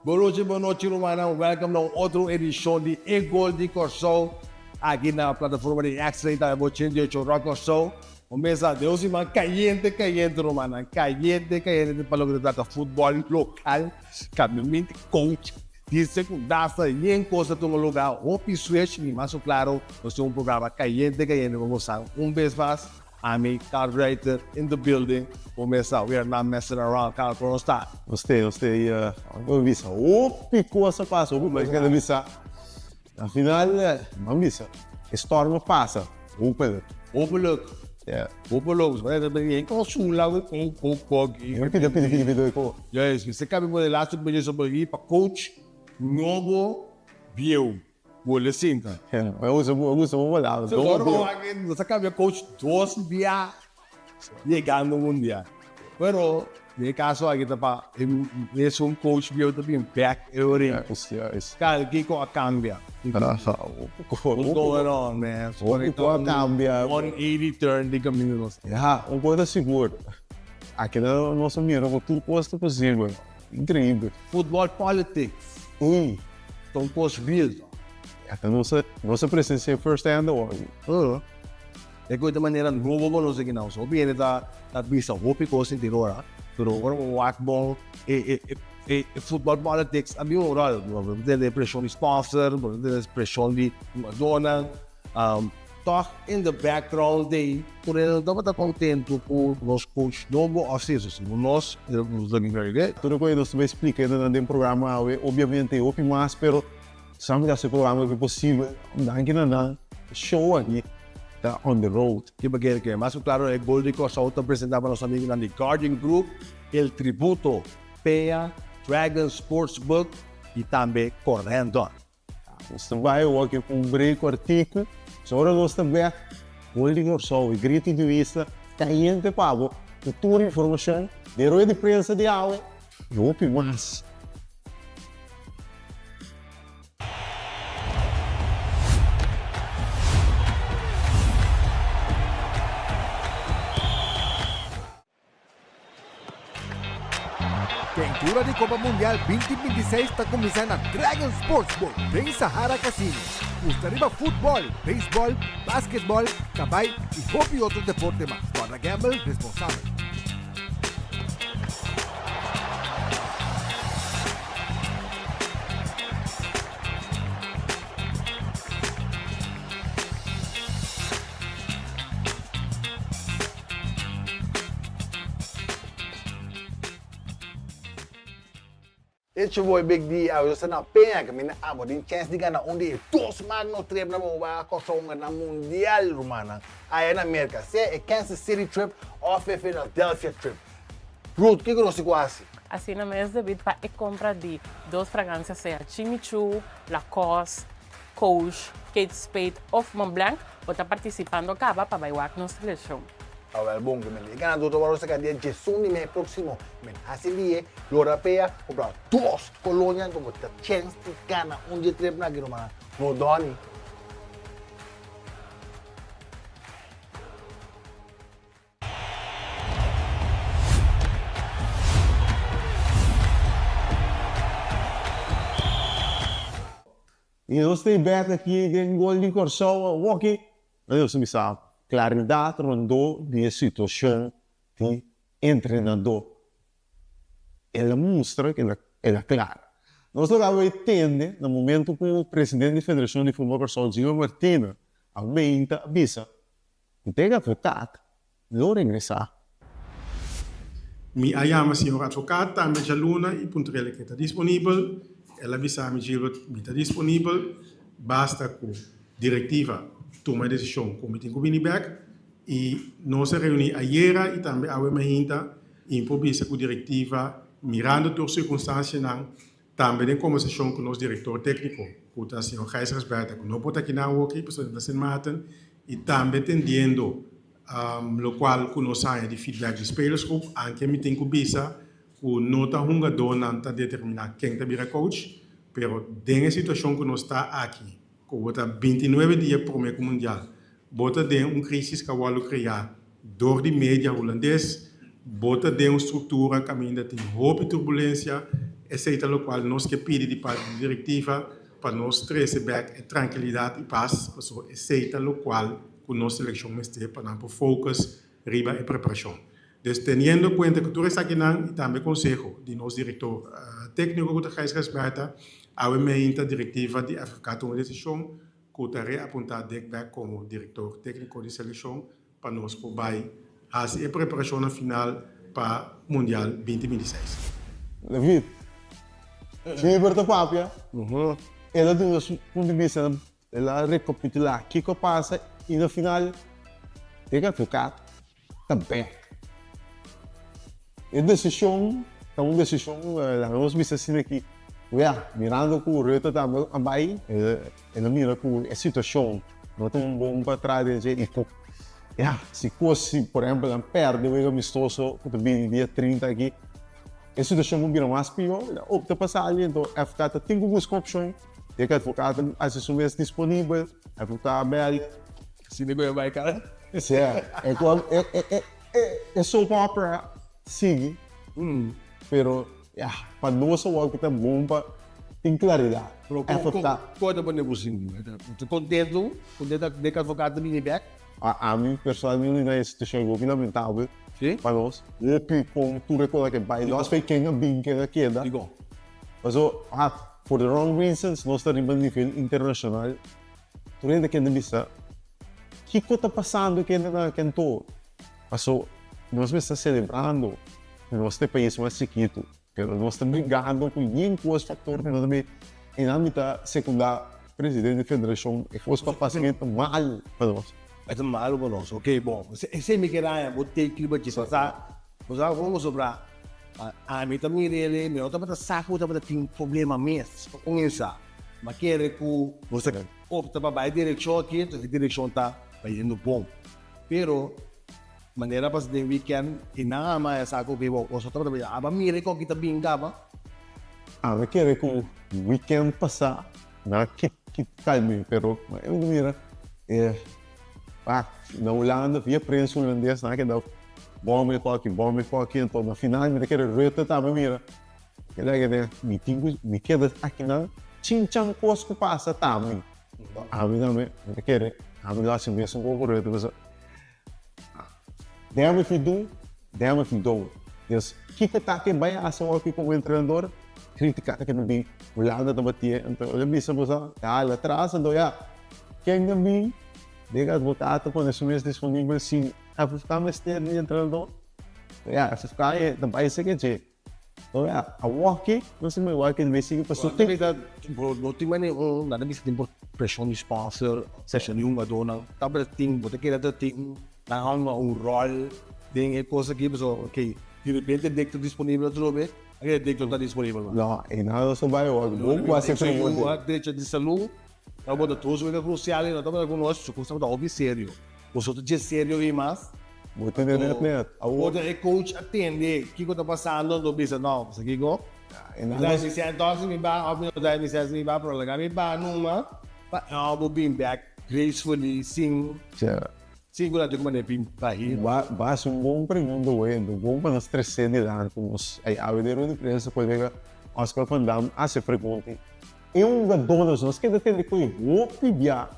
Bon nochi, bon nochi rumannan. Welcome na un otro edishon di E Gol di Kòrsou aki na plataforma di X-Ray tambe bo 88 Rock Kòrsou. Un mesa den un siman kayente kayente rumannan, kayente kayente pa loke ta trata futbòl lokal, kambiamento di coach, di sekundasta, yen kos ta tuma luga, hopi switch i mas ku klaro nos tin un programa kayente kayente pa boso un bes mas. Ami, Carl Ruiter in the building, bo mesa we are not messing around, Carl kon nos ta? Nos te, nos te, bo bisa hopi kos a pasa, hopi kos a bisa. Na final, bo bisa, e storm a pasa, hopelijk. Hopelijk. Yeah. Hopelijk, bo ta bini kon sula ku kon kon koki. Pidi pidi pidi pidi ko. Juist, mester kambia bo de laatste minuut so bo pa coach nobo bieu. Bo sinta. Mi gusta mi gusta bo palabra. Si ora bo wak nos a cambia coach dos bia yegando mundial. Pero den e caso aki ta pa e mesun coach bieu ta bin back e orin. Kal kiko a cambia? What's going on man? Kiko a cambia? 180 turn di caminda nos. Ya, un cosa sigur. Aki nos a mira cu tur cos ta posibel. Increibel. Football politics. Ta un kos real to. Ata nos a nos a presencia first hand awor. E ku ta manera nobo ku nos aki nan. So hopi hende ta ta bisa hopi kos interior, pero ora bo wak bon e e e e football politics a bin un rol. Bo ta tende preshon di sponsor, bo ta tende preshon di hungadónan. Tòg in the background dey tur hende no tabata kontentu ku nos coach nobo òf si eso. Segun nos it was looking very good. Tur loke nos ta bay splika nan den programa awe, obviamente hopi mas, pero esaki ta hasi e programa aki posibel. Danki na nan, e show aki ta on the road. Ki bo kere ke? Mas ku klaro e gol di Kòrsou ta presentá pa nos amigunan di Guardian Group, El Tributo, Pea, Dragon Sportsbook i tambe Corendon. Nos ta bai awor ku un break kòrtiku. So ora nos ta bèk, Gol di Kòrsou, e gritu di isla kayente pa bo ku tur informashon den rueda di prensa di awe i hopi mas. Tentura di Copa Mundial 2026 ta cuminsa na Dragon Sportsbook den Sahara Casino. Gusta riba futbol, beisbol, basketbol, cabay y hopi otro deporte mas. Guarda gamble responsabel. It's your boy Big D, awe nos ta na Peña caminda abo tin chance di gana un di e dos magno tripnan pa bo bai a Kòrsou gana mundial rumannan aya na Merca, sea e Kansas City trip òf e Philadelphia trip. Ruth, kiko nos tin ku hasi? Asina mes debí pa e kompra di dos fragansia sea Jimmy Choo, Lacoste, Coach, Kate Spade of Montblanc, bo ta partisipando kaba pa bai wak nos televishon. Awel bon ke men e ganador ta wòrdu saka dia djesun di mei próksimo. Men hasi lie, lora pea, kumpra dos kolonia anto bo ta chèns di gana un dje tripnan aki rumannan. No dòni. I nos ta e bek aki den gol di Kòrsou awoki. Nos a bisa klaridat rondó di e situashon di entrenadó. El a mustra ku el a klara. Nos lo kaba e tende na momentu ku presidente di Federashon di Futbòl Kòrsou Gio Martina a meinta a bisa ku Dick Advocaat lo regresá. Mi a yama señor advocaat tambe djaluna y puntr'el ke ta disponibel. El a bisa mi, Gilbert, mi ta disponibel, basta ku directiva tuma e decision ku mi tin ku bini bek. Y nos a reuni ayera y tambe awe mainta y mi por bisa ku directiva, mirando tur circunstancianan, Tambe den kombersashon ku nos direktor tékniko, ku ta señor Gijs Gijsbertha, ku no por ta akinan awoki pasobra e ta na Sint Maarten, i tambe tendiendo lokual ku nos haña di feedback di spelersgroep, anke mi tin ku bisa ku no ta hungadónan ta determiná ken ta bira coach, pero den e situashon ku nos ta aki, ku bo ta bintinuebe dia promé ku mundial, Bo ta den un crisis cu a wordo crea door di media Hulandes, bo ta den un structura caminda tin hopi turbulencia. Esei ta lokual nos ke pidi di parti di direktiva pa nos trese bèk e trankilidat i pas, pasobra esei ta lokual ku nos selekshon mester pa nan por focus riba e preparashon. Dus teniendo kuenta ku tur esakinan i tambe konseho di nos direktor tékniko ku ta Gijs Gijsbertha, awe meinta direktiva di FFK tuma desishon ku ta reapuntá Dick bèk komo direktor tékniko di selekshon pa nos por bai hasi e preparashonnan final pa Mundial 2026. David, Gilbert ta papia, el a duna su punto di bista, el a rekapitulá kiko a pasa i na final Dick Advocaat ta bek. E desishon ta un desishon, laga nos bisa asina aki, wea, mirando ku Rutte tambe a bai, el a mira ku e situashon no ta un bon pa traha den dje i ku, ya, si kos, si por ehempel nan pèrdè wega amistoso ku ta bini dia 30 aki, e situashon por bira mas pió, el a opta pa sali, anto FK ta tin ku buska opshon, ya ku advokaat a hasi su mes disponibel, FK a bèl. Si mi goyo bai kara. Sea, e ku e e e e soap opera sigui, pero ya, pa nos awor ku ta bon pa tin klaridat. Pero kon kon kon ta pone bo sinti? Bo ta kontentu ku den advokaat ta bini bek? Ami personalmente na e situashon hopi lamentabel Si? pa nos. Hopi kon tur e kos a ke bai los fe ken a bin ken a keda. Dikon? Paso, for the wrong reasons nos ta riba nivel internashonal. Tur hende kende bisa, Kiko ta pasando kende na Kento? Paso nos mester selebrando ku nos ta e pais mas chikitu, pero nos ta brigando ku yen kos faktor ku no ta bin. I nan mi ta sekundá presidente di federashon, e kos ku a pasa ta mal pa nos. E ta malu pa nos, ok bon. Esei mi kere haña bo take riba dje. Bo sa, bo sa kon pasobra ami ta mir'el, mi no tabata sa ku tabata tin problema mes pa kuminsá. Ma kere ku nos ta opta pa bai direkshon aki, entonces e direkshon ta bayendo bon. Pero manera pasa den weekend i nan a maya sa ku bo boso tabata bay aba mira kon ki ta bin kaba. Ami kere ku weekend pasa nan a kita mi pero mi a mira e na Hulanda via prensa hulandes nan a keda bom e koki bom e koki enton na final mi ta kere Rutte tambe mira. Keda keda mi tin ku mi keda akinan chinchan kos ku pasa ta mi. Ami tambe mi ta kere ami lo hasi mesun kos ku Rutte pasobra damn if you do, damn if you don't. Dus kiko ta ke bai hasi awor aki komo entrenador? Kritika ta keda bin Hulanda ta batié anto el a bisa boso hala atras anto ya ken ta bin den advokaat ta pone su mes disponibel si FFK mester di entrenador ya FFK ta bai seke dje. Ora awoki nos tin igual ke debe sigui pasobra tin. Ta no tin manera un nan ta bisa tin por preshon di sponsor, preshon di hungadónan. Tabata tin bo ta kere ta tin nan hunga un ròl den e kos aki pasobra oke di repente dek ta disponibel atrobe aki dek no ta disponibel mas. No e nan no sa bai awor bo ku hasi pregunta. Drecha di salú tabata dos wega krusial i no tabata ku nos su kos tabata hopi serio. Boso ta dje serio i mas. Bo tende net net. Awor. Ora e coach a tende kiko ta pasando anto bisa no sa kiko mi ta mi sèn tòg si mi ba òf mi no ta mi sèn si mi ba pero laga mi ba numa pa e bo bin bèk gracefully sin sin ku nan tin ku manera bin bahir. Ba hasi un bon pregunta wey anto bon pa nos trese dilanti nos ay awe den rueda di prensa kolega Oscar van Dam a hasi e pregunta e hungadónan nos keda tende ku e hopi bia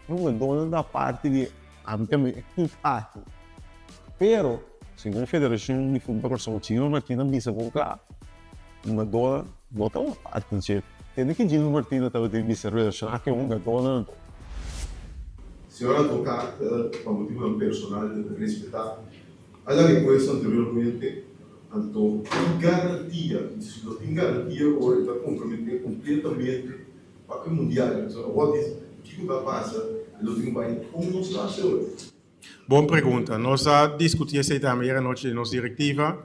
E hungadónan ta parti di ami tambe e club aki. Pero, segun Federashon di Futbol Kòrsou, Gino Martina bisa bon kla, hungadónan no ta un parti dje. Tende ki Gino Martina tabatin bisa relashoná ku e hungadónan anto? Señor advocaat pa motibonan personal ta respetá a laga e puesto anteriormente, anto tin garantia, si no tin garantia ora e ta comprometé completamente Pa e mundial, so awor di kiko ta pasa e lo tin bai kon nos ta hasi awor? Bon pregunta. Nos a diskutí esei tambe ayer anochi den nos direktiva,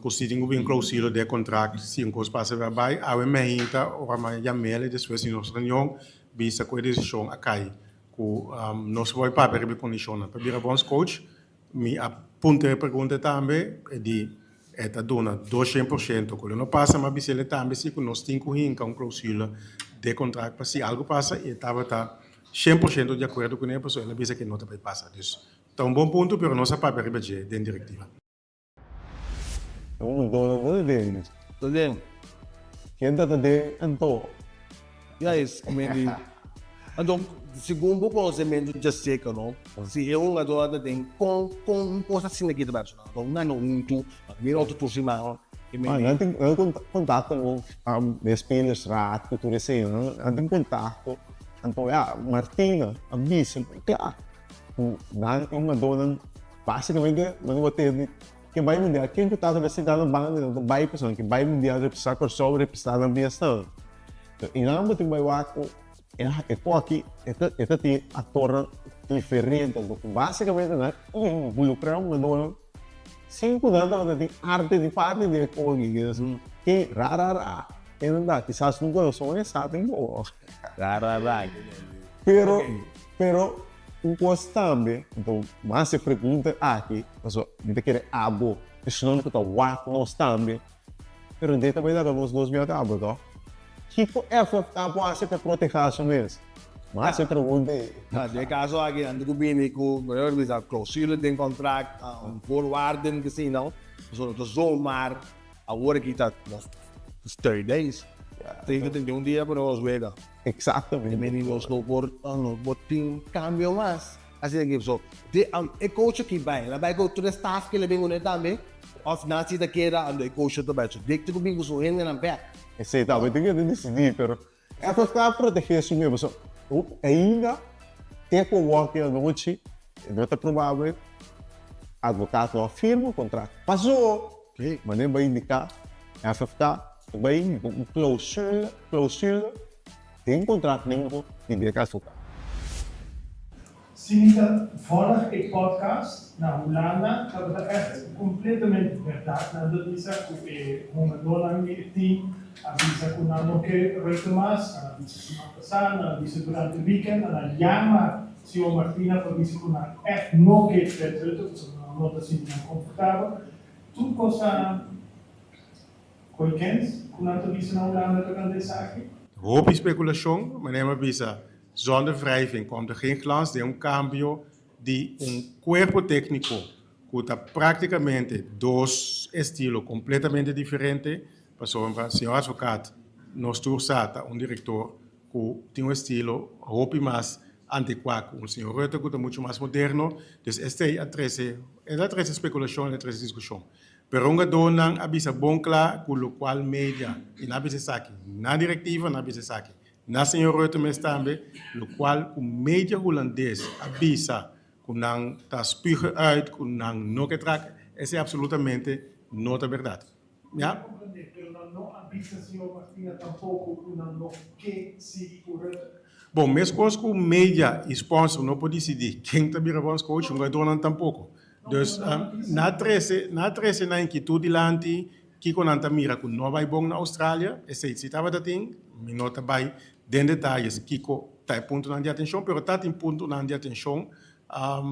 ku si tin ku bin klousilo den e kontrakt si un kos pasa bai bai. Awe meinta ora mi a yam'el i despues di nos reunion bisa ku e desishon a kai ku nos por bai papia riba e kondishonnan pa bira bondscoach. Mi a puntra e pregunta tambe, e di e ta duna 200% ku lo no pasa, ma bis'el tambe si ku nos tin ku hinka un klousula den kontrakt pa si algu pasa i e tabata 100% di akuerdo kuné pasobra el a bisa ku e no ta bai pasa. Dus ta un bon punto pero nos a papia riba dje den direktiva. Un dona bo den. Ta den. Ken ta ta den anto? Juist, maybe. Anto, segun bo konosementu dja seka, no? Si e hungador ta den kon kon un kos asina aki ta bai personal. Anto, nan no huntu, nan mira otro tur siman. Ah, nan tin nan tin kontakto ku de spelersraad ku tur esei, nan tin kontakto. Anto ya, Martina a bisa kla ku nan e hungadornan basikamente nan bo tende Ken bai mundial? Ken ku ta ta sinta na banda nan ta bai pasobra ken bai mundial representá Kòrsou representá nan mes nan. I nan bo tin bai wak ku e koki e ta e ta tin aktornan diferente anto basikamente nan involukrá un hungadónan sin ku nan tabata tin arte di parti di e koki ke ra ra ra e nan ta kisas un kurason e sa tin bo. Ra ra ra. Pero pero. Un kos tambe, anto mas e pregunta aki, pasobra mi ta kere abo esnan ku ta wak nos tambe, pero den ta bai laga nos nos mira abo to. Kiko FFA por hasi pa protehá su mes? Mas e pregunta ei. Na den e kaso aki nan tin ku bini ku bisa klousula den kontrakt, voorwaarden keseinan, pasobra no ta zomaar awor aki ta nos 30 days, 30, 31 dia ku nos wega. Exactamente. Meni nos no por no por tin cambio mas. Asina ki so de e coach aki bai, el a bai cu tur e staff ki el a bin cune tambe of nan si ta keda ando e coach ta bai. So Dick tin cu bin cu su hendenan bek. Esey tambe tin ke dicidi pero e ta ta protege su mes pasobra ainda te cu awor ki anochi no ta probabel advocaat no a firma contract paso manera bo a indica FFK ta bai cu un clausula Clausula den contract nobo di Dirk Advocaat. Si mi ta volg e podcast na Hulanda tabata echt completamente berdad nan ta bisa cu e hungadornan di e team a bisa cu nan no ke Rutte mas, nan a bisa siman pasa, nan a bisa durante weekend, nan a yama señor Martina pa bisa cu nan echt no ke Fred Rutte pasobra nan no ta sinti nan comfortabel. Tur cos a. Koe kens ku nan ta bisa na Hulanda tokante esaki? Hopi spekulashon, manera mi a bisa, zonder wrijving komt er geen glans den un kambio di un kuerpo tékniko ku ta praktikamente dos estilo kompletamente diferente, pasobra señor Advocaat nos tur sa ta un direktor ku tin un estilo hopi mas antikuá ku un señor Rutte ku ta muchu mas moderno, dus esei a trese, el a trese spekulashon, el a trese diskushon. Pero hungadónan a bisa bon kla ku lokual media i nan a bisa esaki na direktiva, nan a bisa esaki na señor Rutte mes tambe, lokual ku media hulandes a bisa ku nan ta spugen uit, ku nan no ke trak, esei absolutamente no ta bèrdat. Ya. Mi ta komprendé, pero nan no a bisa señor Martina tampoko ku nan no ke sigui ku Rutte. Bon, meskos ku media i sponsor no por disidí ken ta bira bondscoach, hungadónan tampoko. Dus nan a trese, nan a trese nan inkitud dilanti, kiko nan ta mira ku no bai bon na Australia, esei si tabata tin, mi no ta bai den detayes kiko ta e puntonan di atenshon, pero ta tin puntonan di atenshon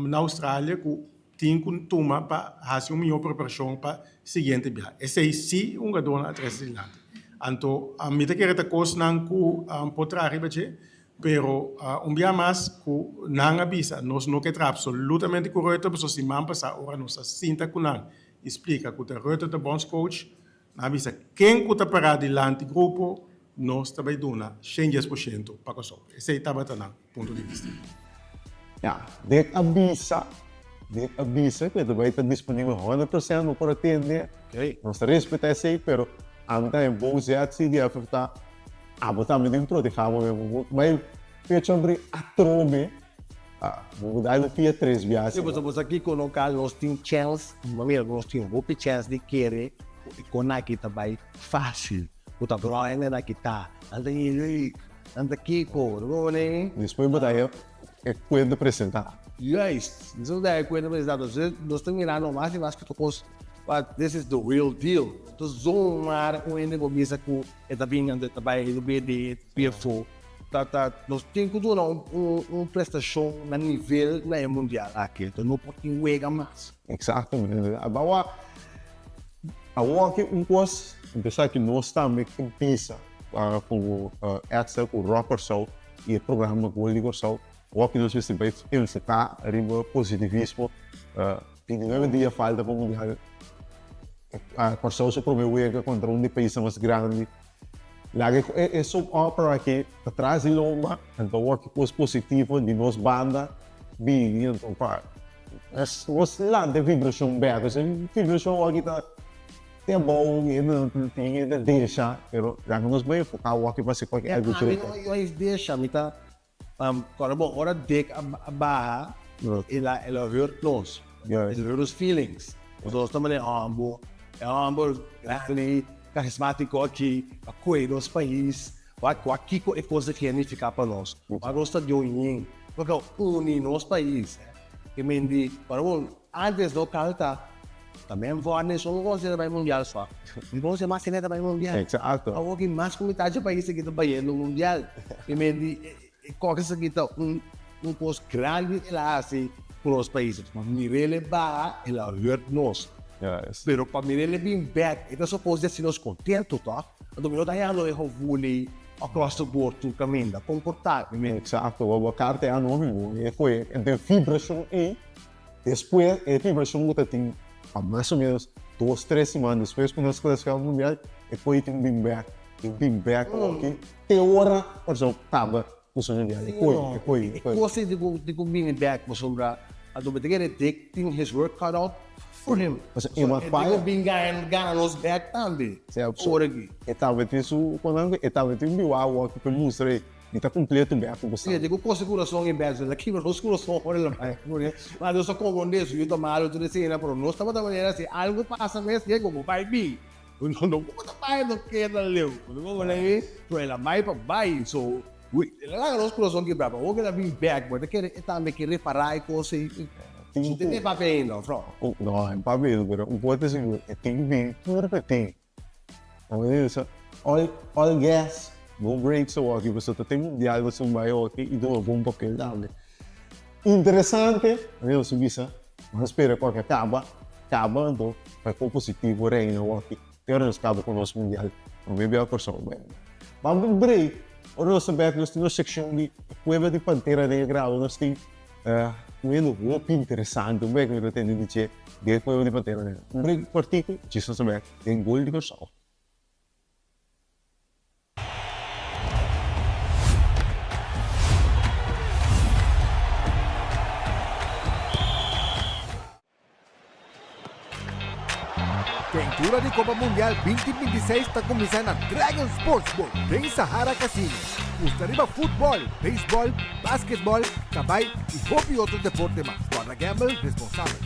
na Australia ku tin ku tuma pa hasi un mihó preparashon pa siguiente biaha. Esei si hungadónan a trese dilanti. Anto mi ta kere ta kosnan ku por traha riba dje, Pero un bia mas ku nan a bisa, nos no ke traha absolutamente ku Rutte, pasobra siman pasá ora nos a sinta ku nan i splika ku ta Rutte ta bondscoach, nan a bisa ken ku ta pará dilanti grupo nos ta bai duna 110% pa Kòrsou. Esei tabata nan punto di bista. Ya, Dick a bisa, Dick a bisa ku e ta bai ta disponibel 100% bo por atende. Nos ta respetá esei, pero ami ta haña bon zet si di FFK. Abo tambe tin proteha bo mes. Bo bai pecho abri atrobe. Bo dai bo pia tres biaha. Sí, pasobra bo sa kiko no ka nos tin chèns, bo mira ku nos tin hopi chèns di kere ku e kon aki ta bai fásil. Ku ta Brian nan a kita, nan ta Eric, nan ta kiko, bo wene? Despues bo ta haña e kuenta presentá. Juist, nos ta haña e kuenta presentá. Entonces nos ta mirando mas i mas ku tur kos, but this is the real deal. Ta zomaar un hende por bisa ku. E ta bin anto e ta bai e ta di pia afó. Ta ta nos tin ku duna un un prestashon na nivel na e mundial aki. Anto no por tin wega mas. Exactamente. Abawa awor aki un kos empezá ki nos tambe ke bisa ku Edsel ku Rock Kòrsou i e programa Gol di Kòrsou awor ki nos mester bai enfoká riba positivismo. 29 dia falta pa mundial. Kòrsou su promé wega kontra un di paisnan mas grandi. Laga e soap opera aki ta tras di lomba, anto awor ki kos positivo di nos banda bini anto pa nos lanta e vibrashon bek. Pasobra e vibrashon aki ta te abou i e tin e ta desha, pero laga nos bai enfoká awor ki pa hasi kualke algu Ami no a desha, mi ta kòrda bon ora Dick a baha el a el a hurt nos, el a hurt nos feelings. Nos ta manera hòmber, e hòmber grandi, karismátiko aki a kue nos pais, wak wak kiko e kos aki a nifiká pa nos. Wak nos ta dion yin, wak a uni nos pais. I men di, kòrda bon, antes no kalta. Ta men vòrne so no konsidera bai mundial so. Mi konse mas hende ta bai mundial. Exacto. Awor ki mas ku mitad dje pais aki ta bayendo mundial. I men di e kos esaki ta un un kos grandi el a hasi ku nos pais. Pa mir'el e baha el a hurt nos. Yes. Pero pa mir'el e bin bek e ta supos di hasi nos kontento tòg. Anto mi no ta hañando e gevoel ei across the board tur kaminda. Komportá mi men. Exacto. Bo karta e anónimo e koe den vibrashon ei. Despues e vibrashon ku ta tin pa mas o menos dos tres siman despues ku nos klasifiká pa mundial e por tin bin bèk i bin bèk oki te ora Kòrsou kaba ku su mundial e por e por E kos ei di ku bini bèk pasobra anto mi ta kere Dick tin his work cut out for him Pasobra e wak e tin ku bin gana nos bèk tambe ora aki. E tabatin su e tabatin biwa awor ku mustra ei. Mi ta completo bek ku bo sa. Di ku kosa kurason i bek, la kibra nos kurason ora el a bai. Ma nos a komprondé su yu ta malu tur esena, pero nos tabata manera si algu pasa mes ke ku bo bai bin. No no ku bo ta bai no keda leu. Bo ta komprondé mi? Pero el a bai pa bai, so el a laga nos kurason kibrá, pero awor ku el a bin bek bo ta kere e tambe ke repará e kos ei. Su tin e papia ainda, of no? No, e papia ainda, pero un kos ta sigur, e tin ku bin tur ku e tin. All all gas, no brakes awor aki pasobra ta tin mundial bo sun bai awor aki i duna bon papel tambe. Interesante, mi a bisa, nos a spera ku a kaba, kaba anto pa e kon positivo reina awor aki te ora nos kaba ku nos mundial prome bia Kòrsou bai. Bam un break, ora nos ta bek nos tin nos sekshon di Kueba di Pantera Negra, awe nos tin un hende hopi interesante, un bek mi ta tende di dje den Kueba di Pantera Negra. Un break kòrtiku, djis nos ta bek. Den gol di Kòrsou. Tentura di Copa Mundial 2026 ta cuminsa na Dragon Sportsbook den Sahara Casino. Gusta riba futbol, beisbol, basketbol, cabay y hopi otro deporte mas. Guarda gamble responsabel.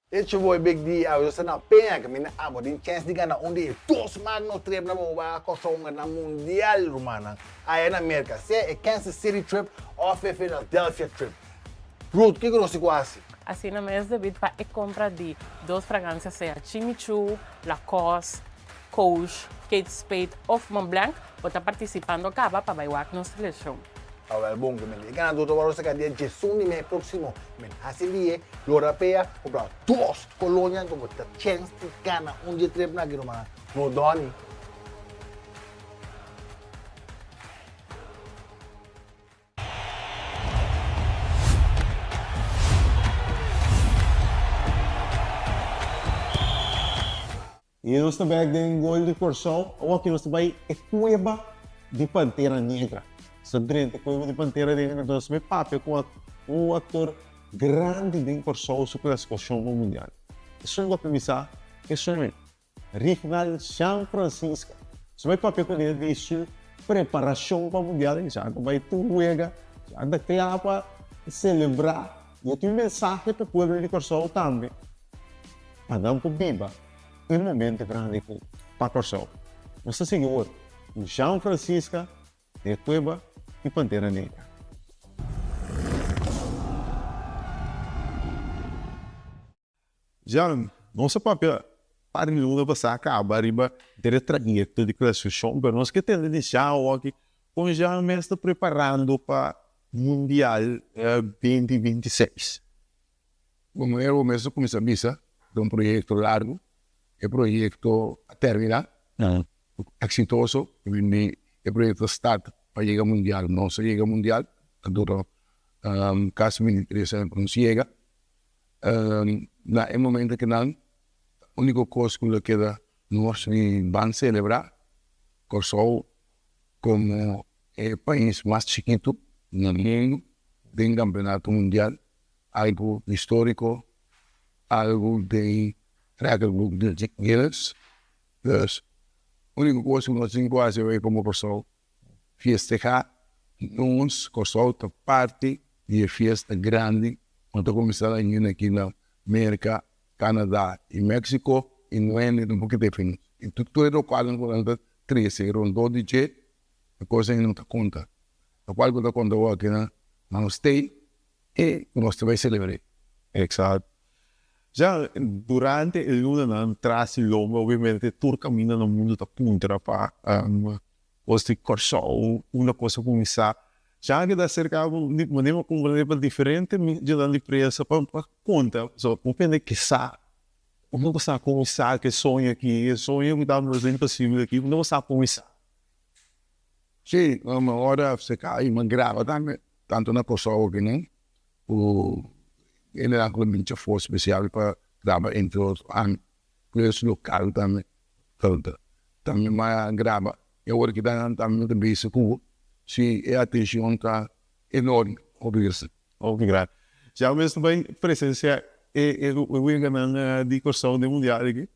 It's your boy Big D, awe nos ta na Peña kaminda abo tin chèns di gana un di e dos magno tripnan pa bo bai a Kòrsou gana mundial rumannan aya na Merka, sea e Kansas City trip òf e Philadelphia trip. Ruth, kiko nos tin ku hasi? Asina mes debí pa e kompra di dos fragansia sea Jimmy Choo, Lacoste, Coach, Kate Spade of Montblanc, bo ta partisipando kaba pa bai wak nos selekshon. Awel bon ku men e ganador ta wòrdu saka dia diesun di mei próksimo. Men hasi lie, lora pea, kumpra dos kolonia anto bo ta chèns di gana un dje trip na Giromana. No dòni. I nos ta bek den Gol di Kòrsou, awor ki nos ta bai e kueba di Pantera Negra. Nos ta drenta e kueba di Pantera Negra, anto nos ta bai papia ku un aktor grandi den Kòrsou su klasifikashon pa mundial. Esun ku a kuminsá esun. Rignal Jean Francisca su bai papia ku el di su preparashon pa mundial i Jean ta bai tur wega, Jean ta kla pa selebrá i e tin un mensahe pa e pueblo di Kòrsou tambe pa nan por biba e momento grandi ku pa Kòrsou. Nos ta sigui awor ku Jean Francisca den e kueba di Pantera Negra. Jan, nos a papia par di luna pasá kaba riba dere trayekto di klasifikashon, pero nos ke tende di Jan awor kon Jan mes ta preparando pa Mundial 2026. Bon, manera bo mes a kuminsá bisa, ta un proyekto largu. E proyekto a terminá eksitoso. E proyekto a start pa yega mundial, nos a yega mundial, a dura kasi 23 aña pa nos yega. Na e momento akinan úniko kos ku lo keda nos di ban selebrá Kòrsou komo e pais mas chikitu na mundu den kampeonato mundial, algu históriko, algu den record book di Guinness. Dus úniko kos ku nos tin ku hasi awor komo Kòrsou festehá nos Kòrsou ta parti di e fiesta grandi ku ta kuminsá ainda aki na Merka, Canada y Mexico y no hende tampoco ta defini. Y tur e locualnan cu nan ta trece rondó di dje, e cosa ei no ta conta. Locual cu ta conta awor aki na nos stay e cu nos ta bay celebre. Exacto. Ja, durante e lunanan tras di lomba obviamente tur caminda na mundo ta puntra pa Kos di Kòrsou, unda kos a kuminsá. Ja a keda serka bo di manera bo komprendé pa diferente medionan di prensa pa pa konta. So bo pende ke sa unda bo sa kuminsá ku e soño aki, e soño ku ta mas imposibel aki, unda bo sa kuminsá? Sí, mi ora serka i mi graba tambe, tantu na Kòrsou aki ku hendenan ku lo bin chafó spesial pa graba entre otro ami. Plus local tambe tambe m'a graba y awor ki ta tambe ta bisa cu si e atencion ta enorme hopi grandi. Hopi grandi. Ya mes ta bay presencia e weganan di Corsou den mundial aki?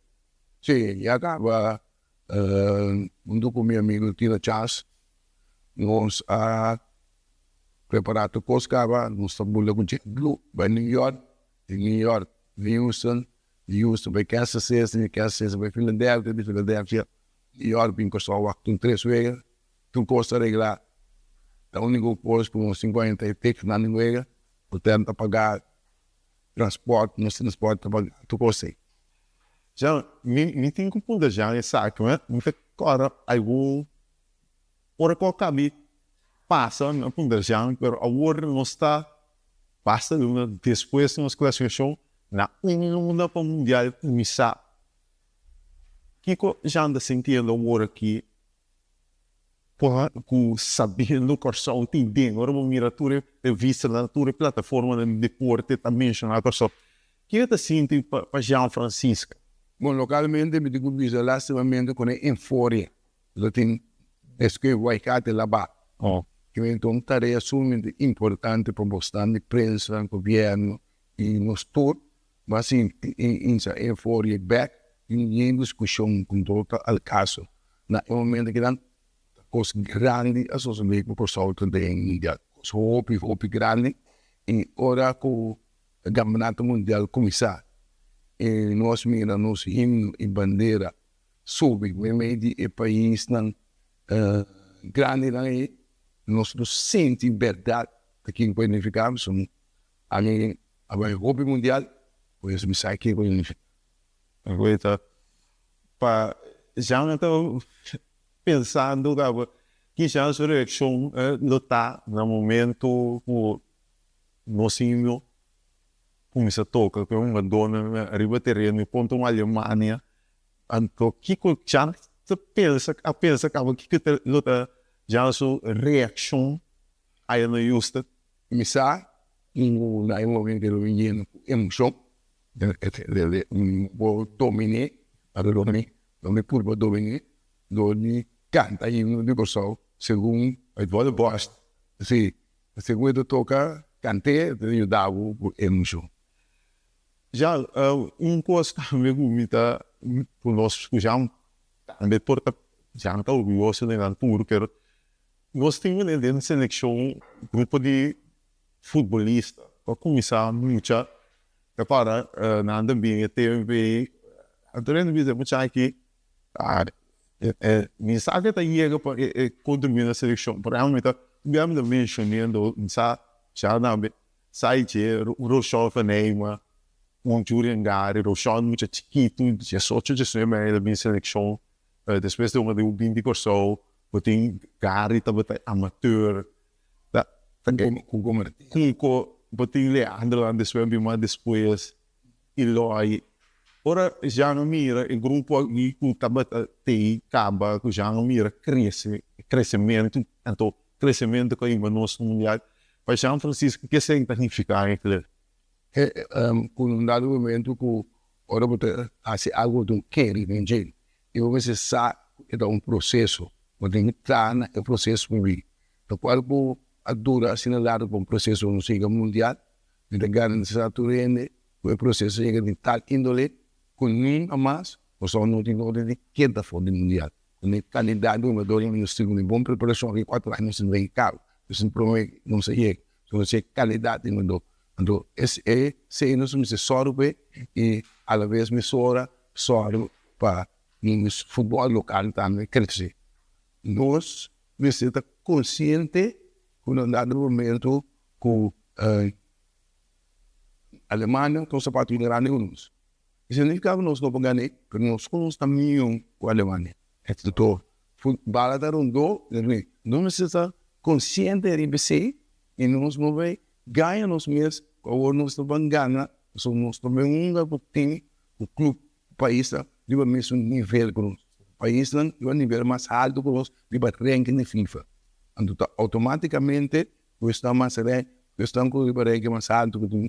Si, ya caba hunto cu mi amigo Tino Chas nos a prepara tur cos caba, nos ta bula cu JetBlue bay New York, di New York Houston, Di Houston bai Kansas City, di Kansas City bai Philadelphia, di Philadelphia New York bin Kòrsou wak tur tres wega, tur kos ta reglá. Ta úniko kos ku nos tin ku a entra e ticketnan di wega, hotel ta pagá, transpòrt, nos transpòrt ta pagá, tur kos ei. Jan, mi mi tin ku punta Jan esaki, mi ta kòrda algun ora ku a kabi pasa mi a punta Jan, pero awor nos ta Basta luna despues di nos klasifikashon na un luna pa mundial kuminsá. Kiko Jean ta sintiendo awor aki ku sabiendo Kòrsou tin den? Ora bo mira tur e revistanan, tur e plataformanan di deporte ta menshoná Kòrsou. Kiko ta sinti pa Jean Francisca? Bon, lokalmente mi tin ku bisa lastimamente ku e euforia Lo tin esque waikate labá. Kimen ta un tarea sumamente importante pa bosnan di prensa, gobierno y nos tur bo sinti y insa euforia bek tin yen discusion cu no ta al caso. Na e momento kinan ta cos grandi a sosode cu Corsou ta den mundial. Cos hopi hopi grandi y ora cu e campeonato mundial cuminsa y nos mira nos himno y bandera subi meimei di e paisnan grandinan ei, nos lo sinti bèrdat ta kin ku a nifiká. Pasobra ami a bai hopi mundial, pues mi sa kiko a nifiká. Aguita, pa Jean ta pensando kaba ki Jean su reakshon lo ta na momento ku nos himno kuminsá toka ku e hungadónan riba tereno i kontra un Alemania. Anto kiko Jan ta pensa, a pensa kaba kiko ta lo ta Jan su reakshon aya na Houston? Mi sa ku na e momento lo mi yena ku emoshon, mi por dominé, pero lo mi lo mi purba dominé dor di kanta himno di Kòrsou segun Uit volle borst. Si, segun e ta toka kant'é ta yuda bo ku emoshon. Ja, un kos tambe ku mi ta, ku nos ku Jean tambe por ta, Jean ta orguyoso di nan tur, pero nos tin wene den selekshon grupo di futbolista ku a kuminsá lucha, ta kòrda nan ta bini e tempu ei, anto nan ta bisa e mucha aki, mi sa ke ta yega pa e kontribuí na selekshon, por ehèmpel mi ta, un bia mi ta menshonando, mi sa Jean tambe. Sai dje, un Roshon van Nijma, un Julian Gary, Roshon mucha chikitu, diesocho, diesnuebe aña el a bin selekshon, despues di un a bin di Kòrsou, bo tin Gary tabata amateur, ta Cuco Martina. Cuco, bo tin Leandro nan despues a bin mas despues, Eloy. Ora Jean a mira e grupo aki ku tabata tei kaba ku Jean a mira krese, kresementu, anto kresementu ku a hiba nos na mundial, pa Jean Francisco ke esei ta nifiká eigenlijk? Ku un dado momento ku ora bo ta hasi algu bo ta un kere den dje i bo mester sa ku e ta un proseso, bo tin ku traha na e proseso pa bin. Lokual ku a dura asina largu pa un proseso no siga mundial, Mi ta garantisá tur hende ku e proseso yega di tal índole ku nunka mas Kòrsou no tin orden di keda for di mundial. Ku e kalidat di hungadornan nos tin, ku e bon preparashon aki kuater aña nos tin den kaba, nos tin promé nos a yega. So nos tin e kalidat di hungador. Anto esei nos mester sòru p'e i alabes mesora sòru pa nos futbòl lokal tambe krese. Nos mester ta konsiente ku na dado momento Ku Alemania ta un sapato bien grandi ku nos. Esei no significa ku nos no por gané, pero nos ku nos ta mion ku Alemania. Anto, bala ta rondó den ring. Nos mester ta konsiente riba esei i nos no bay gaña nos mes ku awor nos ta ban gana, pasobra nos ta bay hunga ku tin ku club paisnan riba mesun nivel ku nos. Paisnan riba nivel mas haltu ku nos riba ranking di FIFA. Anto ta automaticamente Ku esnan mas rei, ku esnan ku riba rei ke mas altu, ku tin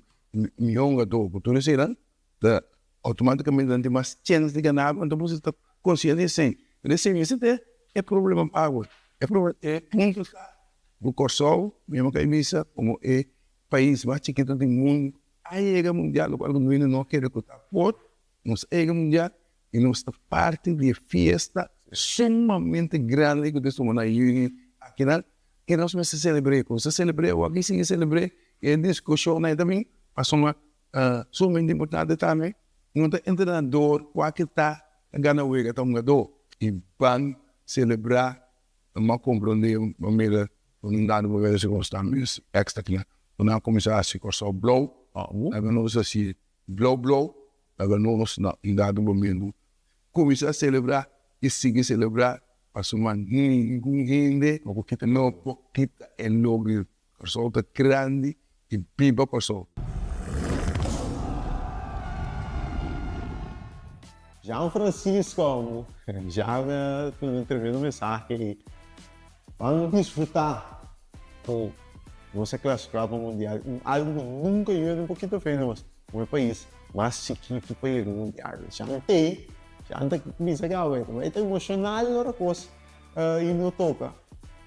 mihó hungadó, ku tur eseinan, ta outomátikamente nan tin mas chèns di gana, anto bo ta konsiente di esei. Pero esei mester ta e problema pa awe. E problema, e punto ta ku Kòrsou, mi a kai bisa, komo e pais mas chikitu di mundu, a yega mundial, lokual ku hende no a kere ku ta por. Nos a yega mundial i nos ta parti di e fiesta sumamente grandi ku ta tuma na yüni akinan i nos mester selebr'é. Ku nos ta selebr'é awor aki sigui selebr'é i e diskushonnan ei ta bin pasobra sumamente importante tambe no ta entrenador kualke ta ta gana wega ta hungadó i ban selebrá M'a komprondé pa mira un dado momento sirkunstansia extra kinan ku nan a kuminsá hasi Kòrsou blou laga nos hasi Blou blou laga nos na un dado momento cuminsa celebra y sigui celebra pasobra ningun hende no por kita e logro. Corsou ta grandi y biba Corsou. Jean Francisco, Jean tin un tremendo mensahe y ban disfruta cu nos a clasifica pa mundial, algo cu nunca yo no por kita fe nos, como e pais mas chikito pa yega mundial. Jean tey, Jean ta bisa caba, e ta emocional ora cos y no toca.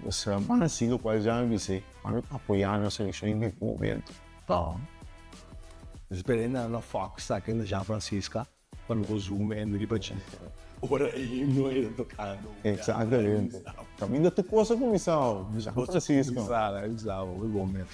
Nos ban haci locual Jean a bisa, ban apoya nos seleccion en e momento. Espera na Fox aki na Jean Francisca. Pa no zoom in riba dje ora e himno ei ta tocando. Exactamente. Caminda tur cos a cuminsa ho. San Francisco. Cuminsa, cuminsa hopi bon mes.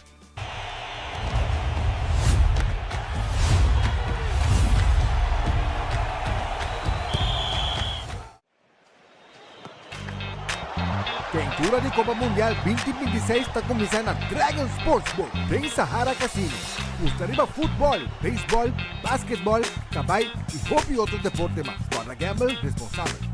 Keintura di Kopa Mundial 2026 ta kuminsá na Dragon Sportsbook den Sahara Casino. Gusta riba futbòl, beisbòl, basketbòl, kabai i hopi otro deporte mas. Kòrda gamble responsabel.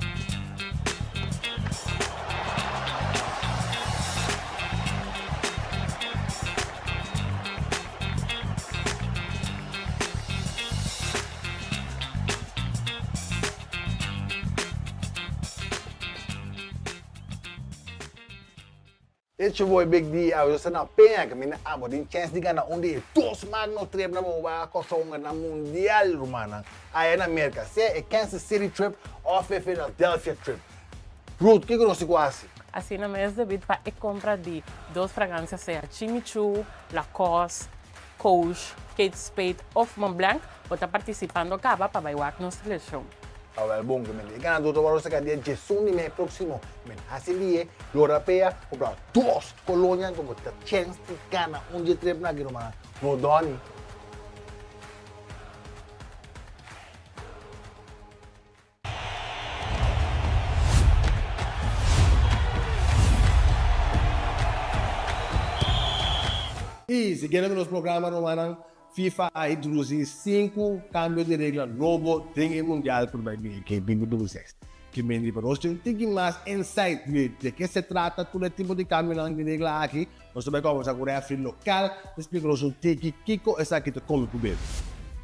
It's your boy Big D, awe nos ta na Peña kaminda abo tin chèns di gana un di e dos magno tripnan pa bo bai a Kòrsou hunga na Mundial rumannan aya na Merka, sea e Kansas City trip òf e Philadelphia trip. Ruth, kiko nos tin ku hasi? Asina mes debí pa e kompra di dos fragansia sea Jimmy Choo, Lacoste, Coach, Kate Spade of Montblanc, bo ta partisipando kaba pa bai wak nos selekshon. Awel bon ke men di e ganador ta wòrdu saka dia djesun di mei próksimo. Men hasi lie, lora pea, kumpra dos kolonia anto bo ta chèns di gana un dje tripnan aki rumannan. No dòni. Y siguiendo cu nos programa rumannan, FIFA a introduci cinco cambio di regla nobo den e Mundial por bai bin e 2026. Ki men di pa nos tin un tiki mas insight di de ke se trata tur e tipo di cambionan di regla aki, nos ta bai conversa cu referee local pa splica nos un tiki kico esaki ta come cu bebe.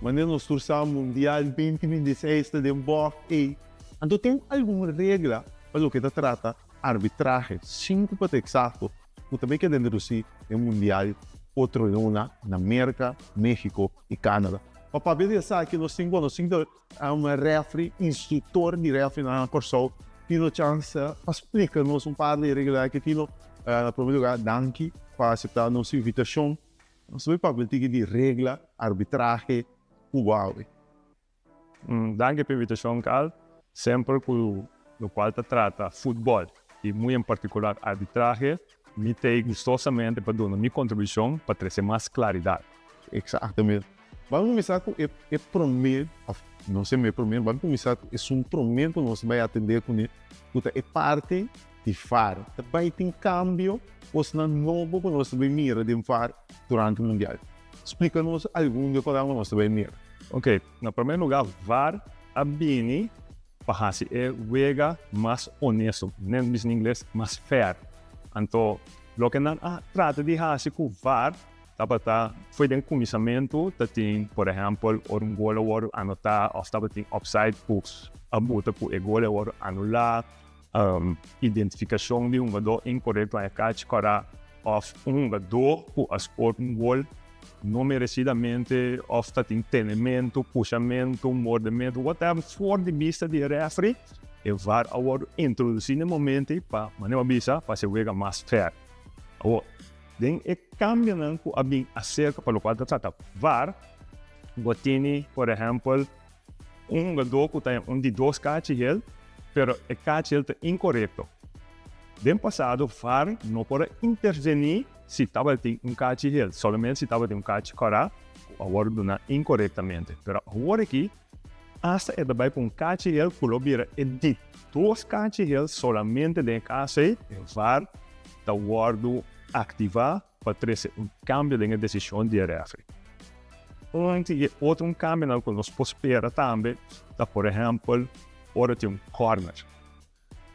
Manera nos tur sa Mundial 2026 ta den bòg ei. Anto tin algun regla pa loke ta trata arbitrahe, sinku pa ta eksakto, ku ta bai keda introdusí den Mundial otro luna na Merka, México i Canada. Pa papia di esaki nos tin konosí un refri, instruktor di refri na Kòrsou, Tino Chance pa splika nos un par di regla aki. Tino, na prome lugar danki pa aseptá nos invitashon. Nos ta bai papia un tiki di regla, arbitrahe, ku awe. Danki pa invitashon Carl. Semper ku lokual ta trata futbòl i muy en partikular arbitrahe, mi t'ei gustosamente pa duna mi kontribushon pa trese mas klaridat. Eksaktamente. Ban kuminsá ku e e promé, òf no sé mi e promé, ban kuminsá ku esun promé ku nos bai atendé kuné, ku ta e parti di var. Ta bai tin kambio, kosnan nobo ku nos ta bai mira den var durante mundial. Splika nos algun di e kosnan ku nos ta bai mira. Ok, na promé lugá var a bini pa hasi e wega mas honesto, nen bisa na ingles, mas fair. Anto loke nan a trata di hasi ku var tabata fo'i den kuminsamentu ta tin por ehèmpel ora un gol a wòrdu anotá òf tabatin offside ku a buta ku e gol a wòrdu anulá. Identifikashon di hungadó inkorekto a e kachi kòrá òf un hungadó ku a skor un gol no meresidamente òf ta tin tenementu, pushamentu, mordementu, whatever for di bista di e rèfri, e var a wòrdu introdusí na e momento ei pa, manera bo a bisa, pa hasi e wega mas fair. Awor, den e kambionan ku a bin aserka pa lokual ta trata var, bo tini, por ehèmpel, Un hungadó ku ta en un di dos kachi hel, pero e kachi hel ta inkorekto. Den pasado var no por a intervení si tabatin un kachi hel, solamente si tabatin un kachi kòrá ku a wòrdu duná inkorektamente. Pero awor aki asta e ta bai ku un kachi hel ku lo bira e di dos kachi hel solamente den e kaso ei e var ta wòrdu aktivá pa trese un kambio den e desishon di e rèfri. Un di e otro un kambionan ku nos por spera tambe ta por ehèmpel ora tin un kòrner.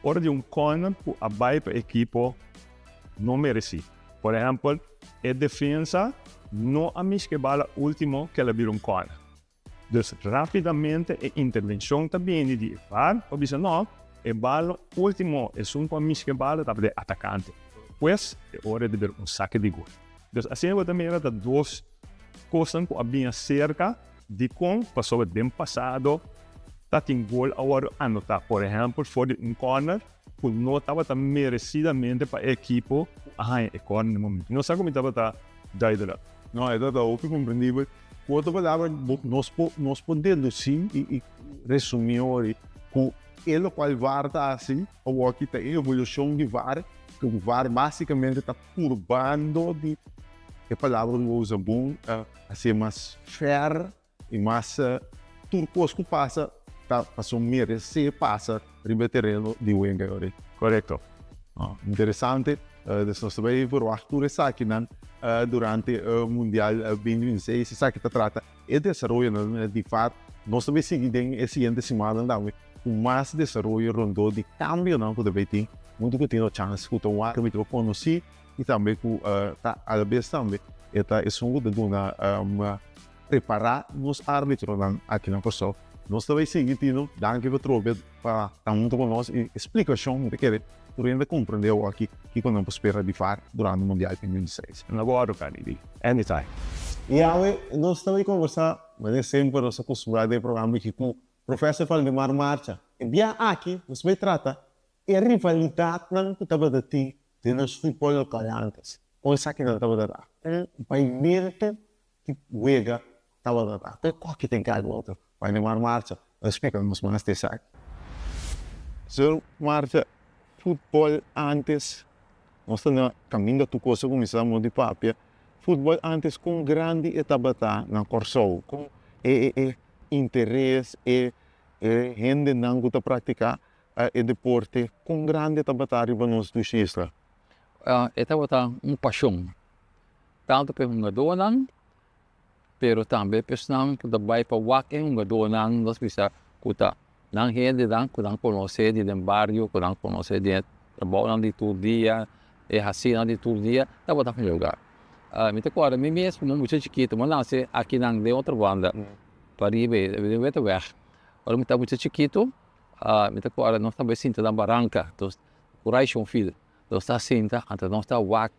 Ora di un kòrner ku a bai pa ekipo no meresí. Por ehèmpel e defensa no a mishi ku e bala último ku el a bira un kòrner. Dus rápidamente e intervenshon ta bini di e var pa bisa no, e balo último esun ku a mishi ku e balo tabata e atakante. Pues e ora e ta bira un sake di gol. Dus asina bo ta mira ta dos kosnan ku a bini aserka dikon pasobra den pasado ta tin gol a wòrdu anotá por ehèmpel for di un kòrner ku no tabata meresidamente pa e ekipo ku a haña e kòrner na e momento. No sa ku mi tabata duidelijk. No, e tabata hopi komprendibel. Ku otro palabra, nos por nos por dedusí i i resumí ori ku e lokual var ta hasi awoki ta e evolushon di var, ku var basikamente ta purbando di e palabra ku bo usa bon hasié mas fair i mas tur kos ku pasa ta pasobra meresé pasa riba e tereno di wenga ori. Korekto. Interesante. Dus nos ta bai verwacht tur esakinan durante Mundial 2026. Esaki ta trata e desaroyonan di var. Nos ta bai sigui den e siguiente simannan tambe ku mas desaroyo rondó di kambionan ku ta bai tin. Huntu ku tin nos chans ku ta un árbitro konosí i tambe ku ta alabes tambe e ta esun ku ta duna prepará nos árbitronan aki na Kòrsou. Nos ta bai sigui Tino. Danki pa trobe pa ta huntu ku nos i e splikashon mi ta kere tur hende komprendé awor aki kiko nan por spera di var durante Mundial 2026. Na bordo Caridi. Anytime. I awe nos ta bai kombersá, manera semper nos a kustumbrá den e programa aki ku Professor Valdemar Marcha. E bia aki nos bai trata e rivalidatnan ku tabata tin den nos futbòl lokal ántes. Kon esakinan tabata ta? Kon baimente Ki wega tabata ta? Te koki ten kai otro. Valdemar Marcha a splika nos mas di esaki. Señor Marcha, futbol antes, nos ta na kaminda tur kos a kuminsá mo di papia, futbol antes kon grandi e tabata na Kòrsou? Kon e e interes, e e hendenan ku ta praktiká e deporte, kon grandi e tabata riba nos dushi isla? E tabata un pashon. Tantu pa e hungadónan, pero tambe pa esnan ku ta bai pa wak e hungadónan, nos bisa ku ta nan hendenan ku nan konosé di den bario, ku nan konosé den e trabounan di tur dia, e hasinan di tur dia, tabata hunga. Mi ta kòrda mi mes komo mucha chikitu, mi a nase akinan den otro banda. pariba ei, den Weteweg. Ora mi ta mucha chikitu, mi ta kòrda nos ta bai sinta na baranka, nos Kuraishon Field, nos ta sinta anto nos ta wak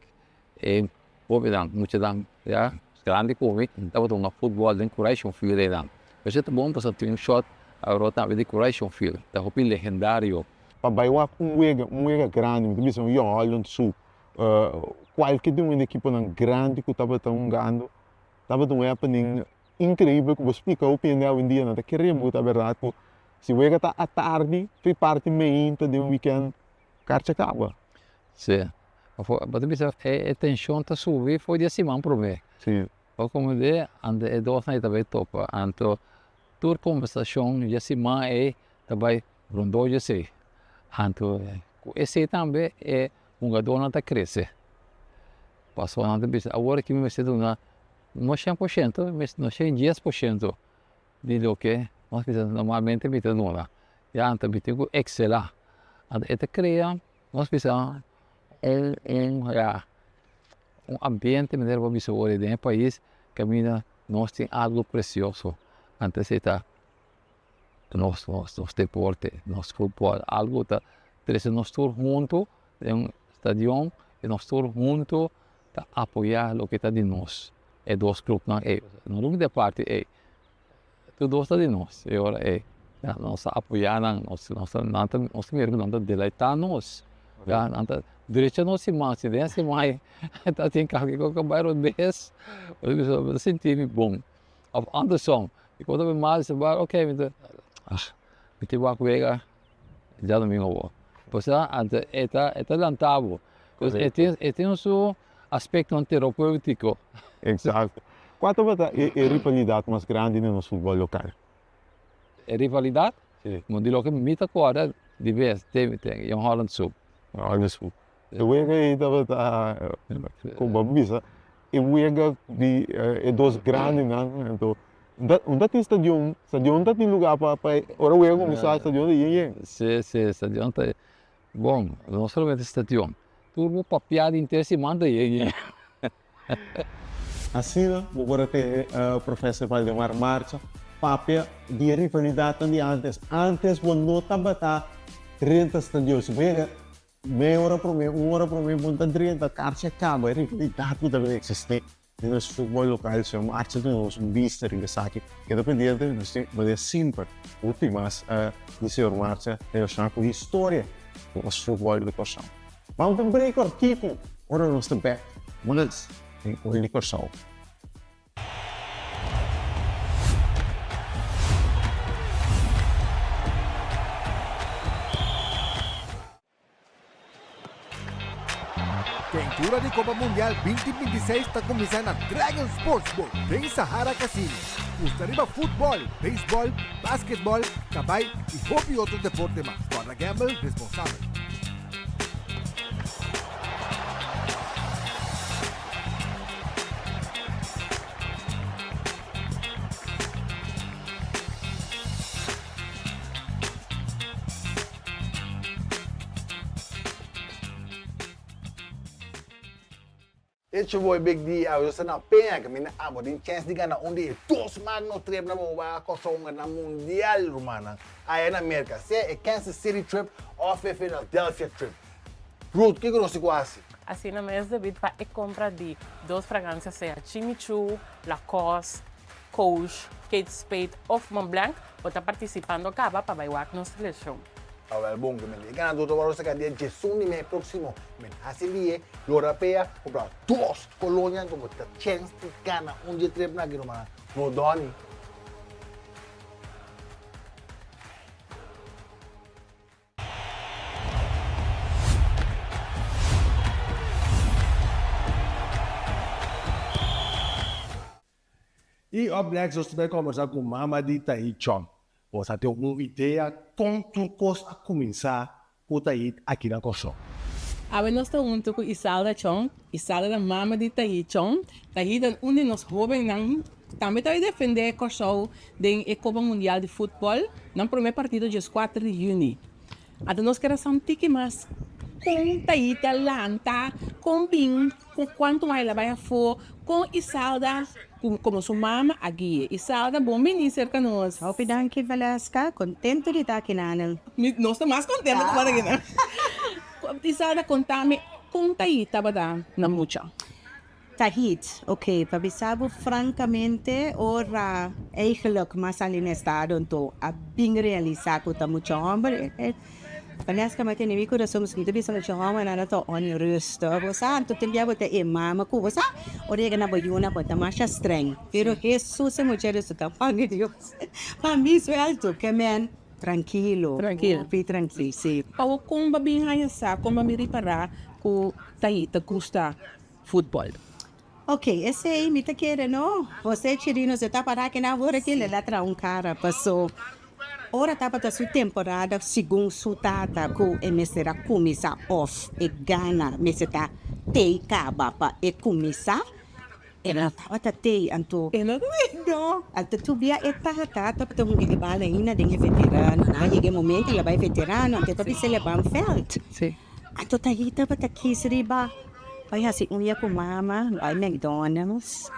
e hobennan, muchanan ya grandi ku mi tabata hunga futbòl den Kuraishon Field einan. Esei ta bon pasobra tin un shòt aworó tambe di Kuraishon Field, ta hopi legendario. Pa bai wak un wega, un wega grandi, mi ta bisa un Jong Holland su kualke di un di ekiponan grandi ku tabata hungando, tabata un happening Increibel cu bo splica hopi hende awendia nan ta kere bo ta berdad cu si wega ta atardi fi parti meinta den un weekend karchi a caba. Si, bo ta bisa e tension ta subi for di e siman prome. Si. Bo comprende anto e dosnan ei ta bay topa anto tur conversacion di e siman ei ta bay rondó di esey anto cu esey tambe e hungadornan ta crece pasobra nan ta bisa awor aki mi mester duna No 100%, no 110% di loke nos bisa normalmente mi ta duna. Ya anto mi tin ku ekselá. Anto e ta krea nos bisa un un ya un ambiente manera bo bisa wor den e pais kaminda nos tin algu presioso. Anto esei ta nos nos deporte, nos futbòl, algu ta trese nos tur huntu den un stadion i nos tur huntu ta apoyá loke ta di nos, e dos klupnan ei. No lo mester parti ei, tur dos ta di nos e ora ei. Nos ta apoyá nan, nos nos ta nan ta nos ta mira ku nan ta deleitá nos, ya nan ta drecha nos siman, si den siman ei ta tin kake ku a bai robes, mi ta sinti mi bon. Òf andersom, mi por ta bai mal, ok mi ta mi tin wak wega. Djadomingo awor. Pasobra anto e ta e ta lanta bo. Pues e tin e tin su aspectonan terapeutico. Exacto. Cua tabata e e rivalidad mas grandi den nos futbol local? E rivalidad? Si. Bon di loke mi ta corda di bes te te Jong Holland Soep. Holland Soep. E wega ei tabata como bo a bisa e wega di e dos grandinan anto Unda tin stadion? Stadion ta tin lugar pa pa ora wega kuminsá stadion ta yen yen. Si si stadion ta bon no solamente stadion tur bo papia di henter siman ta yen yen. Asina bo por a tende Professor Valdemar Marcha papia di e rivalidatnan di antes. Antes bo no tabata drenta stadion si bo yega mei ora prome un ora prome bo no ta drenta karchi a kaba e rivalidat ku tabata eksistí. Den nos futbol lokal señor Marcha duna nos un bista riba esaki. Keda pendiente, nos tin manera simper hopi mas di señor Marcha relashoná ku historia di nos futbol di Kòrsou. Ban pa un break kòrtiku ora nos ta bèk mas den Gol di Kòrsou. Keintura di Kopa Mundial 2026 ta kuminsá na Dragon Sportsbook den Sahara Casino. Gusta riba futbòl, beisbòl, basketbòl, kabai i hopi otro deporte mas. Kòrda gamble responsabel. It's your boy Big D, awe nos ta na Peña kaminda abo tin chèns di gana un di e dos magno tripnan pa bo bai a Kòrsou hunga na Mundial rumannan aya na Merka, sea e Kansas City trip òf e Philadelphia trip. Ruth, kiko nos tin ku hasi? Asina mes debí pa e kompra di dos fragansia sea Jimmy Choo, Lacoste, Coach, Kate Spade of Montblanc, bo ta partisipando kaba pa bai wak nos selekshon. Awel bon ke men e ganador ta wòrdu saka dia diesun di mei próksimo. Men hasi lie, lora pea, kumpra dos kolonia anto bo ta chèns di gana un dje trip na aki rumannan. No dòni. I up next nos ta bai kombersá ku mama di Tahit Chong. Bo sa tin un idea kon tur kos a kuminsá ku Tahit aki na Kòrsou? Awe nos ta huntu ku Isalda Chong. Isalda ta mama di Tahit Chong. Tahit ta un di nos hóbennan ku tambe ta bai defendé Kòrsou den e Kopa Mundial di Futbòl, nan promé partido djes kuater di yüni. Anto nos keda sa un tiki mas. Kon Taita lanta, kon bin, ku kuantu aña el a bai afó, kon Isalda ku komo su mama a gui'e. Isalda, bon bini serka nos. Hopi danki Valeska, kontentu di ta aki nan. Nos ta mas kontentu ku bo ta aki nan. Isalda, konta mi kon Taita tabata na mucha? Tahit, Ok, pa bisa bo francamente, ora eigenlijk m'a sali na estado anto a bin realisa cu ta mucha homber, Valeska m'a tene mi curason pasobra mi ta bisa mucha homber nan ta onrustig, bo sa, anto tin bia bo ta e mama cu bo sa, ora yega na bo yuna bo ta masha streng, pero Jesus e mucha resulta pan di Dios, pa mi suelto, ke men trankilo, hopi trankil, si. Awo con bo a bin haña sa, con bo a bin ripara cu Tahit ta gusta futbol. Ok, esey mi ta kere no. Jose Chirino se ta para kina awor aki el a traha un kara paso ora tabata su temporada segun su tata ku e mester a kuminsá of e gana mester ta tei kaba pa e kuminsá e no tabata tei anto no anto tur bia e tata tabata hunga e bala ainda den e veterano nan a yega e momento el a bai veterano anto e ta bisa el a ban vèlt. Anto Tahi tabata kis riba bai hasi uña ku mama, bai McDonald's,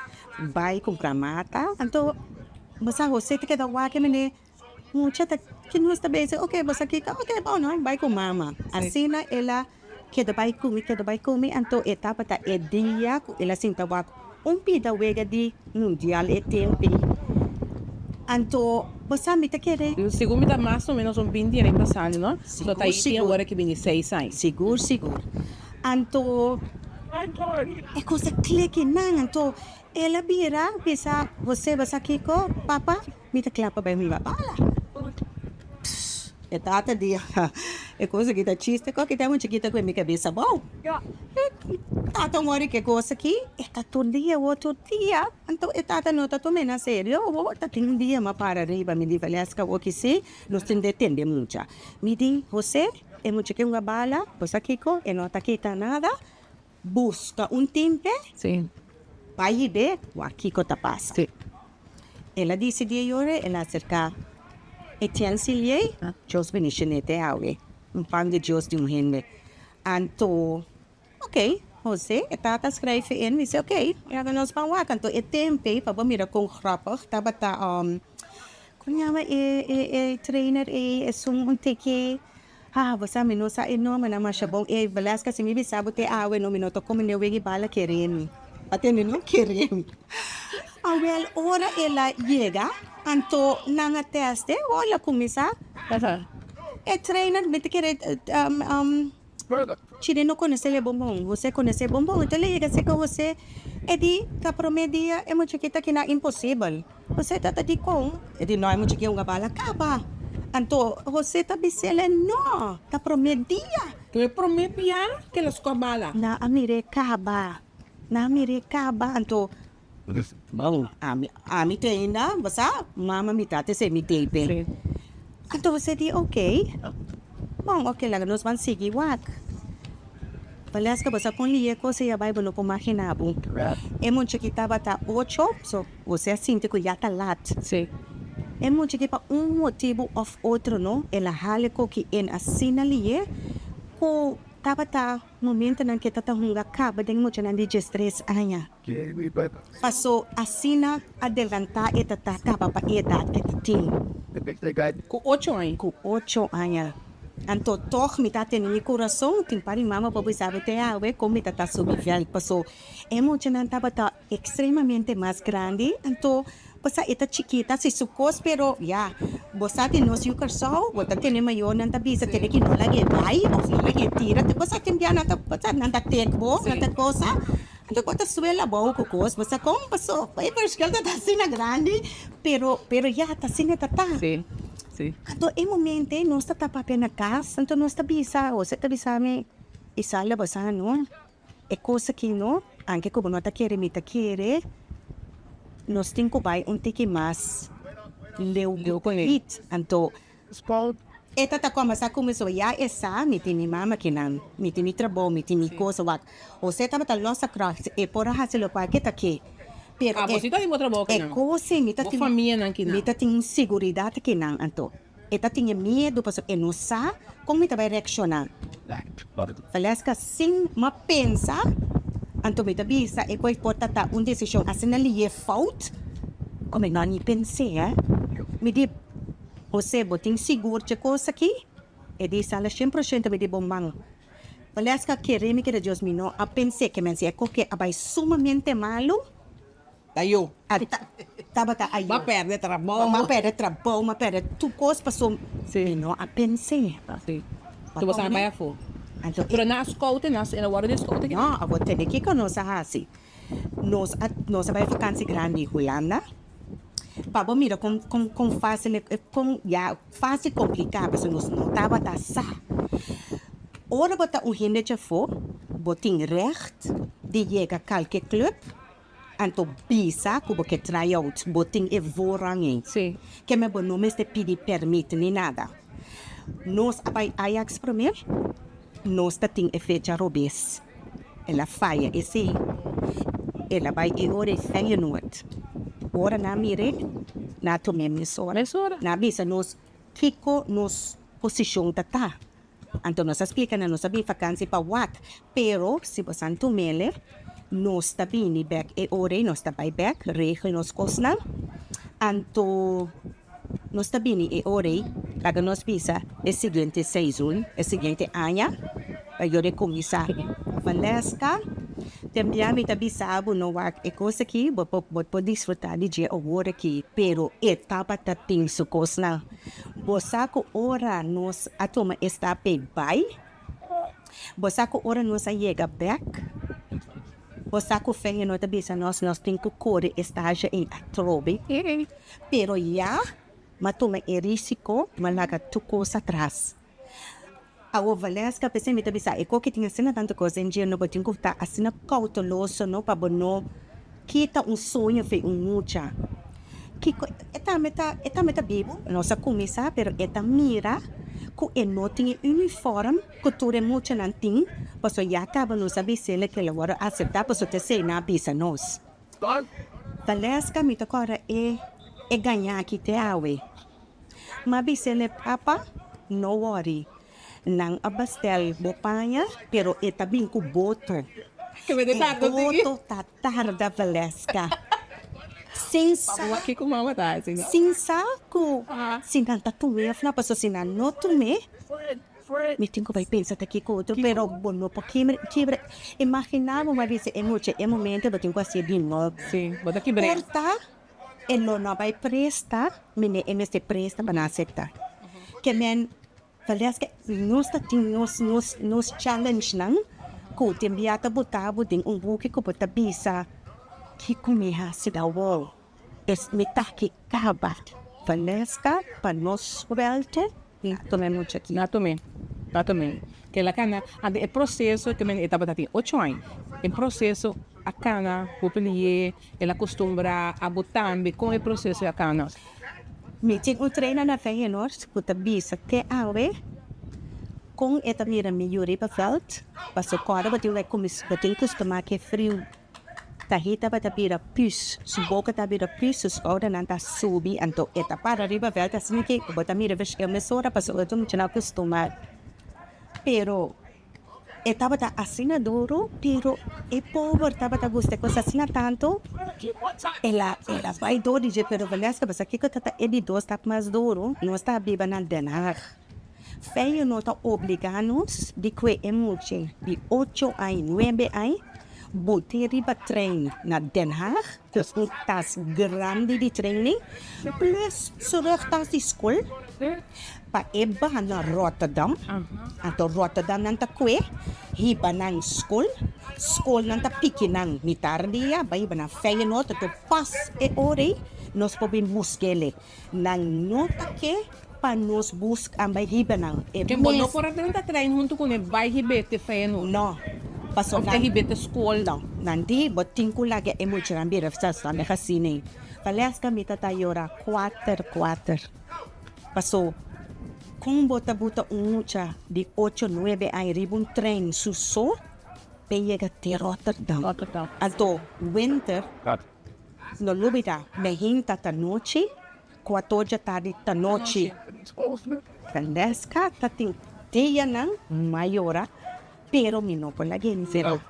bai kumpra mata. Anto bo sa Jose ta keda wak e mende mucha ta ki nos ta bisa ok bo sa kiko ok bo no bai ku mama. Asina el a keda bai ku mi keda bai ku mi anto e tabata e dia ku el a sinta wak un pida wega di mundial e tempi. Anto bo sa mi ta kere. Sigur mi ta mas o menos un binti aña pasando no? So ta Sigur tin sigur. ora ki bini seis aña. Sigur sigur. Anto e kos a klek einan anto el a bira bisa Jose bo sa kiko papa mi ta kla pa bai hunga bala. E tata di, E kos aki ta chiste ko kita un chikito ku e mi kabesa abou. E tata mori ku e kos aki, e ta tur dia o tur dia. Anto e tata no ta tum'é na serio. Awor ta tin un dia m'a para riba mi di, Valeska awor ki si, nos tin di tende mucha. Mi di, Jose, e mucha ke hunga bala, bo sa kiko, e no ta kita nada. Buska un timpe, bai hib'é, wak kiko ta pasa. El a disidí e yora, el a aserká Etienne Silié, Dios bendishoné te awe, un pan di Dios di un hende. Anto, ok, José, e tata skrijf e in, mi si, ok, laga nos ban wak. Anto e tempe, pa bo mira kon grappig tabata, kon yama e trainer ei, esun un tiki. Ha, bo sa mi no sa e nombernan masha bon. Ey, Valeska, si mi bisa bo te awe no, mi no ta come ne wegi bala kere mi. A tende no? Kere mi. Awel, ora el a yega, anto nan a test e, oh, el a cuminsa. E trainer, mi ta kere, Chile no conoce e bonbon, Jose conoce e bonbon. Enton el a yega cerca Jose, e di, ta prome dia e muchachita kina imposibel. José ta ta dikon? E di, No, e mucha ke hunga bala kaba. Anto José ta bis'el, No, ta promé dia. Ta e promé bia ke el a score bala. Nan a mir'é kaba. Nan a mir'é kaba. Anto, ami, ami te ainda, bo sa, mama mi tata esei mi teipe. Anto José di, Oké. Bon, oké, laga nos ban sigui wak. Valeska, bo sa kon lié kos ei a bai, bo no por maginá bo. E mucha ki tabata ocho, so. José a sinti ku ya ta lat. Sí. E mucha ki pa un motibu òf otro no el a hala koki en asina lié ku tabata momentonan ku e ta ta hunga kaba den muchanan di diestres aña. Paso asina adelantá e ta ta kaba pa e edat ku e ta tin. Ku ocho aña. Ku ocho aña. Anto tòg mi ta tene mi kurason tin par di mama por bisa bo te awe kon mi ta ta subi vèlt paso e muchanan tabata Extremamente mas grandi, anto bo sa e ta chikita si su cos pero ya bo sa di nos yu Corsou bo ta tene mayornan ta bisa tene ki no lag'e bai of no lag'e tira bo sa tin bia nan ta bo sa nan ta tek bo nan ta cosa anto bo ta suel abou cu cos bo sa con paso e verschil ta asina grandi pero pero ya ta asina ta ta anto e momento ey nos ta ta papia na cas anto nos ta bisa o ta bisa mi Isabel bo sa no. E kos aki no, anke ku bo no ta kere mi ta kere, nos tin ku bai un tiki mas leu ku hit. Anto e ta ta kòmbersá ku mi so ya e sa mi tin mi mama kinan, mi tin mi trabou, mi tin mi kos wak. José tabata lòs akròs, e por a hasi lokual ke ta ke. Pero Ah, bo si ta tin bo trabou e kinan. kos si mi ta Bo tin famianan kinan. mi ta tin un siguridat kinan anto. E ta tin e miedu pasobra e no sa kon mi ta bai reakshoná. Valeska, Sin m'a pensa, anto mi ta bisa e koi por ta ta un desishon asina lié fout ku mi no a ni pens'é. Mi di, José, bo tin sigur dje kos aki? E di, Sala shen por shento. Mi di, Bo man. Valeska, Kere mi kere Dios mi no a pens'é ke men si e koke a bai sumamente malu. Ayo. A tabata ayo. M'a perde trabou. M'a perde trabou, m'a perde tur kos paso mi no a pens'é. Sí. Tu bo sa bai afó. Anto Pero nan a scout nan a wòrdu di scout aki? No, awor tende kiko nos a hasi. Nos a nos a bai vakansi grandi Hulanda pa bo mira kon kon kon fásil kon ya fásil kompliká pasobra nos no tabata sa. Ora bo ta un hende djafó bo tin règt di yega kalke club Anto bisa ku bo ke try out, bo tin e voorrang ei. Sí. Keme bo no mester pidi permit ni nada. Nos a bai Ajax prome, nos ta tin e fecha robes. El a faya esei. El a bai e ora ei Feyenoord. Ora nan a mir'é, nan a tum'é mesora. Mesora. Nan a bisa nos kiko nos posishon ta ta. Anto nos a splika nan nos a bin vakansi pa wak, pero si bo san tumele nos ta bini bek e ora ei nos ta bai bek regel nos kosnan, anto nos ta bini e ora ei laga nos bisa e siguiente seizoen, e siguiente aña pa yora e kuminsá. Valeska, Tembia mi ta bisa bo no wak e kos aki bo por bo por disfrutá di dje awor aki, pero e tabata tin su kosnan. Bo sa ku ora nos a tuma e stap ei bai? Bo sa ku ora nos a yega bèk? Bo sa ku Feyenoord ta bisa nos nos tin ku kore e stage ei atrobe? Pero ya m'a tuma e risiko, m'a laga tur kos atras. Awor Valeska, p'esei mi ta bisa e koki tin asina tantu kos den dje, no bo tin ku ta asina kouteloso no pa bo no kita un soño fe un mucha. Kiko e tambe ta e tambe ta bibu, nos a kuminsá pero e ta mira ku e no tin e uniform ku tur e muchanan tin, pasobra ya kaba nos a bis'el ke lo wòrdu aseptá pasobra ta esei nan a bisa nos. Valeska mi ta kòrda e e gañá aki te awe. M'a bis'el papa no wòri nan a bastel bo paña pero e ta bin ku boto. E boto ta tarda Valeska. Sin sa sin sa ku si nan ta tum'é òf no pasobra si nan no tum'é. Mi tin ku bai pensa ta kiko otro, pero bo no por kibra, kibra. Imaginá bo bai bisa e mucha e momento bo tin ku hasié di nobo. Sí, bo ta kibr'é. Por ta e lo no bai presta, mene e mester presta pa nan aseptá. Ke men, tal bes ke nos ta tin nos, nos, nos challengenan ku tin bia ta bota bo den un buki ku bo ta bisa, kiko mi hasi awor? Es mi ta ki kaba. Valeska pa nos suelte na tome mucha ki. Na tome, na tome. Kel a kana, anto e proseso ke men e tabata tin ocho aña. E proseso a kana hopi liye, el a kustumbra abo tambe kon e proseso a kana? Mi tin un trainer na Feyenoord ku ta bisa te awe kon e ta mira mi yu riba veld, pasobra kòrda bo tin bo tin kustumá ku e friu. Tahi tabata bira pus, su boka ta bira pus, su skoudernan ta subi, anto e ta para riba vèlt asina ke bo ta mira verschil mesora pasobra otro muchanan a kustumá. Pero e tabata asina duru, pero e pober tabata gusta e kos asina tantu, el a el a bai dor di dje, pero Valeska bo sa kiko ta ta e di dos tap mas duru, nos ta biba na Den Haag. Feyenoord ta obligá nos di kue e mucha di ocho aña, nuebe aña, bot'é riba trein na Den Haag ku un tas grandi di training plus su rugtas di skol pa e baha na Rotterdam. Anto Rotterdam nan ta kue hiba nan skol, skol nan ta piki nan mitar dia bai hiba nan Feyenoord anto pas e ora ei nos por bin busk'el. Nan no ta ke pa nos buska bai hiba nan. E Ke bo no por a drenta trein huntu ku ne bai hib'é te Feyenoord? No, pasobra Of te hib'é te skol? No, nan di bo tin ku laga e muchanan bira zelfstandig asina. Valeska mi ta ta yora kuater kuater. Paso kon bo ta buta un mucha di ocho nuebe aña riba un trein su so p'e yega te Rotterdam? Anto winter. No lubida, mehinta ta nochi, kuator dja tardi ta nochi. Valesca ta tin dianan mayora pero mi no por lag'é pero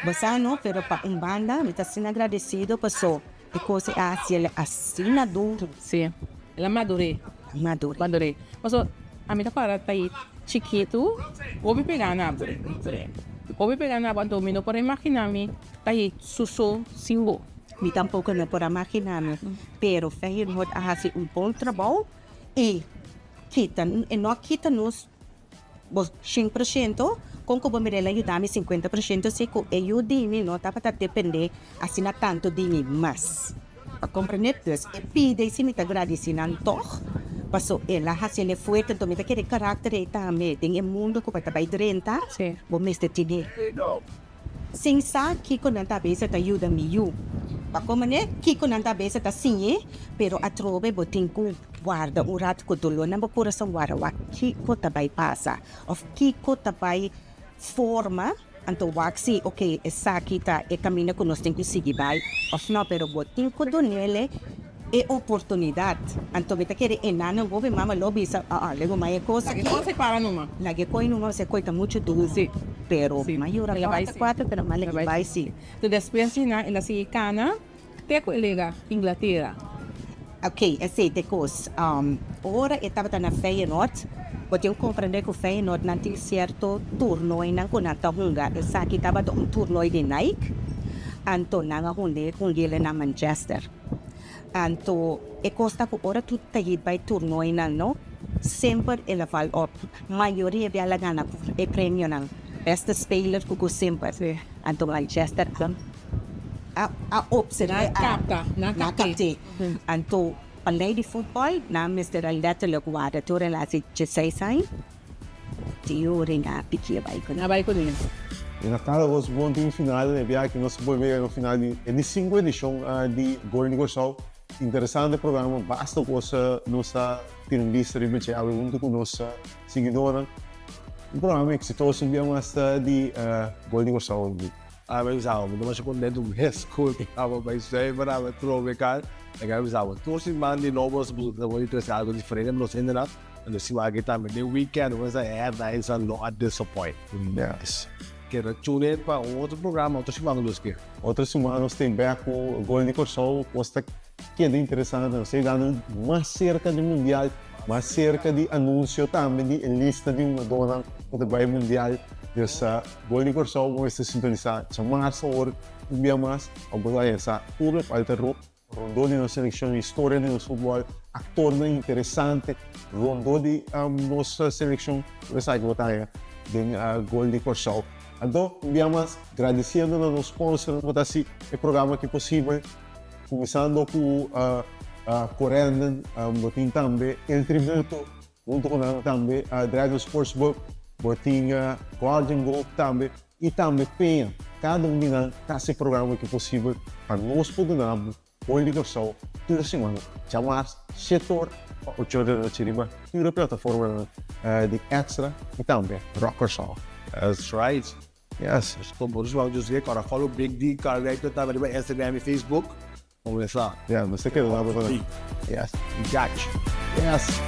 bo sa no pero pa un banda mi ta asina agradecido paso e cos e a haci el asina duro. Sí, el a madur'é. Madur'é. Madur'é. Paso ami ta para ta e chikitu hopi pega na bo. Hopi pega na bo anto mi no por a imagina mi ta e su so sin bo. Mi tampoco no por a magina mi, pero Feyenoord a haci un bon trabou y kita, e no a kita nos bo shen por ciento, con cu bo mira el a yuda mi 50% si cu e yu di mi no tabata depende asina tanto di mi mas. Pa comprende? Dus e pide y si mi ta gradici nan toch, paso el a haci el fuerte, enton mi ta kere karakter ey tambe den e mundo cu bo ta bay drenta, bo mester tene. Sin sa kiko nan ta beza ta yuda mi yu. Pa kon manera kiko nan ta beza ta siñ'é, pero atrobe bo tin ku warda un rat ku doló na bo kurason warda wak kiko ta bai pasa òf kiko ta bai forma, anto wak si oke esaki ta e kaminda ku nos tin ku sigui bai òf no, pero bo tin ku dun'é e oportunidat. Anto mi ta kere e nana hopi mama lo bisa, ah ah, lego mai e kos aki. Lage kos e para numa. Lage koi numa pasobra e koi ta muchu duru. Si. Pero mi a yora kuater kuater pero mi a lege bai si. Enton despues di nan el a sigui kana te ku el yega Inglatera. Ok, esei ta e kos. Ora e tabata na Feyenoord, bo tin ku komprende ku Feyenoord nan tin sierto turnoinan ku nan ta hunga. Esaki tabata un turnoi di Nike, anto nan a hung'e na Manchester. Anto e kos ta ku ora tu ta hit bai turnoinan no, semper el a val op. Mayoria bia el a gana e premionan, beste speler ku ku semper. Anto Manchester a a opserv'é, Nan kapta, nan nan kapt'é. kapt'é. Anto pa lei di futbòl nan mester a letterlijk warda tur el a hasi dieseis aña. Teori na pikia bai ku nan. Bai ku nan. I na kada gos bon tin final, e biaha aki nos a bolbe yega na final di e di sinku edishon di Gol di Kòrsou. Interesante programa, basta kos nos a tira un bista riba dje awe huntu ku nos siguidónan. Un programa eksitoso un bia mas di Gol di Kòrsou. Ami a bisa bo, mi ta masha kontentu mes ku mi tabata bai zuiver awe trobe kal. Mi a bisa bo, tur siman di nobo nos ta por trese algu diferente pa nos hendenan. Anto siman aki tambe den weekend nos a headlines nan no a disappoint. Yes. Keda tune in pa un otro programa otro siman ku Dios kier. Otro siman nos tin bek ku Gol di Kòrsou. Kos ta keda interesante. Nos ta yegando mas serka di mundial, mas serka di anunsio tambe di e lista di hungadónan ku ta bai mundial. Dus Gol di Kòrsou bo mester sintonisá djamarsa ora un bia mas pa bo ta haña sa tur lokual ta Rondó di nos selekshon, historia di nos futbòl, aktornan interesante rondó di nos selekshon, tur esaki bo ta haña den Gol di Kòrsou. Anto, un bia mas, gradisiendo na nos sponsornan ku ta hasi e programa aki posibel, kuminsando ku Corendon, bo tin tambe El Tributo, huntu ku nan tambe Dragon Sportsbook, bo tin Guardian Gold tambe. I tambe Peña, kada un di nan ta hasi e programa aki posibel pa nos por duna bo Gol di Kòrsou tur siman, djamars shete or pa ocho or di anochi riba tur e plataformanan di Extra i tambe Rock Kòrsou. That's right. Yes. Por eso wou just kòrda follow Big D Carlito tambe riba Instagram i Facebook. Comenzá. Yeah, nos ta keda na bo. Yes. We got you. Yes.